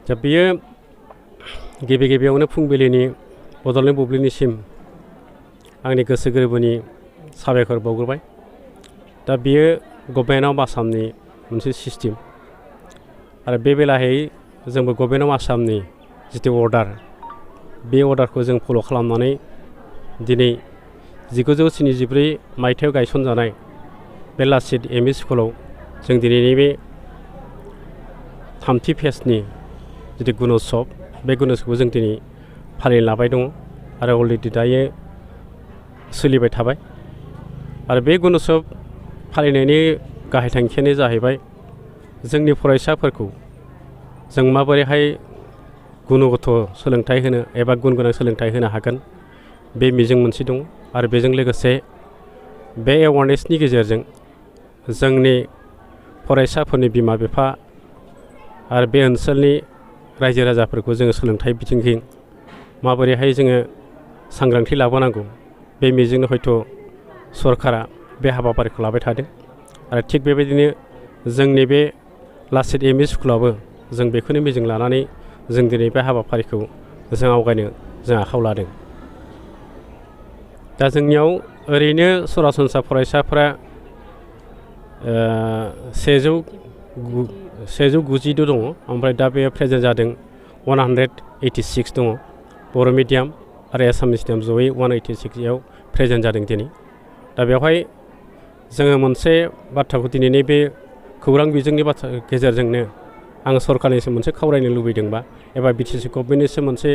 दा बेयो गिबियावनो फुंबिलिनि बड'लेण्ड बुब्लिनिसिम आंनि गोसो गोरबोनि साबायखर बावग्रोबाय। दा बेयो गभर्नमेन्ट अफ आसामनि मोनसे सिस्टेम आरो बे बेलायै जोंबो गभर्नमेन्ट अफ आसामनि जितु अर्डार बे अर्डारखौ जों फल' खालामनानै दिनै 1974 मायथाइयाव गायसनजानाय बे लाचित एम इ स्कुलाव जों दिनैनि बे थामथि फेजनि जितु गुणोत्सव बे गुणोत्सवखौ जों दिनै फालिनो लाबाय दङ आरो अलरेडि दायो सोलिबाय थाबाय। आरो बे गुणोत्सव फालिनायनि गाहाय थांखियानो जाहैबाय जोंनि फरायसाफोरखौ जों माबोरैहाय गुणगत सोलोंथाइ होनो एबा गुन गोनां सोलोंथाइ होनो हागोन बे मिजिं मोनसे दं। आरो बेजों लोगोसे बे एवारनेसनि गेजेरजों जोंनि फरायसाफोरनि बिमा बिफा आरो बे ओनसोलनि रायजो राजाफोरखौ जोङो सोलोंथाइ बिथिंजों माबोरैहाय जोङो सांग्रांथि लाबोनांगौ बे मिजिंनो हयथ' सरकारा बे हाबाफारिखौ लाबाय थादों। आरो थिग बेबायदिनो जोंनि बे लाचित एम इ स्कुलाबो जों बेखौनो मिजिं लानानै जों दिनै बे हाबाफारिखौ जों आवगायनो जों आखायाव लादों। दा जोंनियाव ओरैनो सरासनस्रा फरायसाफोरा 190 दङ, ओमफ्राय दा बे प्रेजेन्ट जादों 186 दङ। बर' मिडियाम आरो एसामिस मिडियाम जयै 186आव प्रेजेन्ट जादों दिनै। दा बेवहाय जोङो मोनसे बाथ्राखौ दिनैनि बे खौरां बिजोंनि बाथ्रा गेजेरजोंनो आं सरकारनिसिम मोनसे खावलायनो लुबैदोंबा एबा बिटिसि गभर्नमेन्टनिसिम मोनसे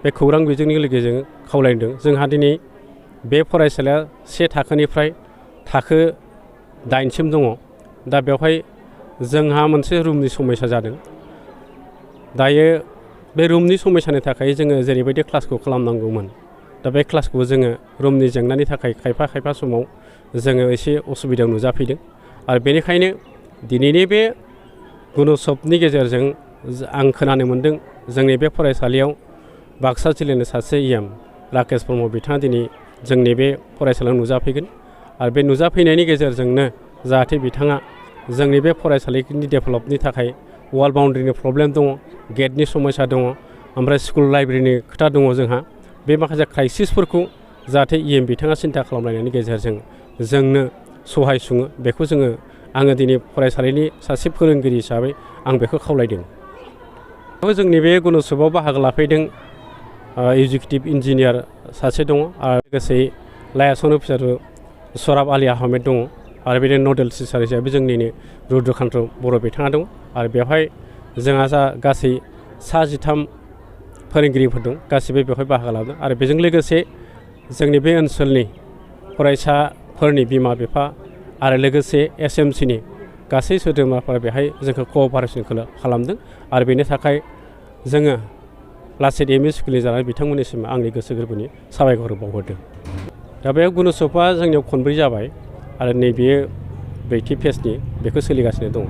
बे खौरां बिजोंनि गेजेरजों खावलायदों। जोंहा दिनै बे फरायसालिया 1 थाखोनिफ्राय थाखो 8सिम दङ। दा बेवहाय जोंहा मोनसे रुमनि समस्या जादों। दायो बे रुमनि समस्यानि थाखाय जोङो जेरैबायदि क्लासखौ खालामनांगौमोन, दा बे क्लासखौ जोङो रुमनि जेंनानि थाखाय खायफा समाव जोङो एसे असुबिदा नुजाफैदों। आरो बेनिखायनो दिनैनि बे गुणोत्सवनि गेजेरजों आं खोनानो मोन्दों जोंनि बे फरायसालियाव बाक्सा जिल्लानि सासे EM राकेश ब्रह्म बिथाङा दिनै जोंनि बे फरायसालियाव नुजाफैगोन। आरो बे नुजाफैनायनि गेजेरजोंनो जाहाथे बिथाङा जोंनि बे फरायसालिनि डेभेलपनि थाखाय वाल बाउन्ड्रिनि प्रब्लेम दङ, गेटनि समस्या दङ, ओमफ्राय स्कुल लाइब्रेरिनि खोथा दङ। जोंहा बे माखासे क्राइसिसफोरखौ जाहाथे EM बिथाङा सिन्था खालामलायनायनि गेजेरजों जोंनो सहाय सुङो, बेखौ आङो दिनै फरायसालिनि सासे फोरोंगिरि हिसाबै आं बेखौ खावलायदों। जोंनि बे गुणोत्सवआव बाहागो लाफैदों एगजिकिउटिभ इन्जिनियार सासे दङ आरो लोगोसे लाइयासन अफिसार सराब आली आहमेद दङ। आरो बिदिनो नडेल टिचार हिसाबै जोंनिनो रुद्रकान्त बर' बिथाङा दं। आरो बेवहाय जोंहा गासै 13 फोरोंगिरिफोर दं, गासिबो बेवहाय बाहागो लादों। आरो बेजों लोगोसे जोंनि बे ओनसोलनि फरायसाफोरनि बिमा बिफा आरो लोगोसे SMCनि गासै सोद्रोमाफोरा बेहाय जोंखौ क'अपारेसन खालामदों। आरो बेनि थाखाय जोङो लाचित एम इ स्कुलनि जानाय बिथांमोननिसिम आंनि गोसो गोरबोनि साबायखर बावहरदों। दा बे गुणोत्सवआ जोंनियाव खनब्रै जाबाय आरो नैबे 4थि फेजनि बेखौ सोलिगासिनो दङ।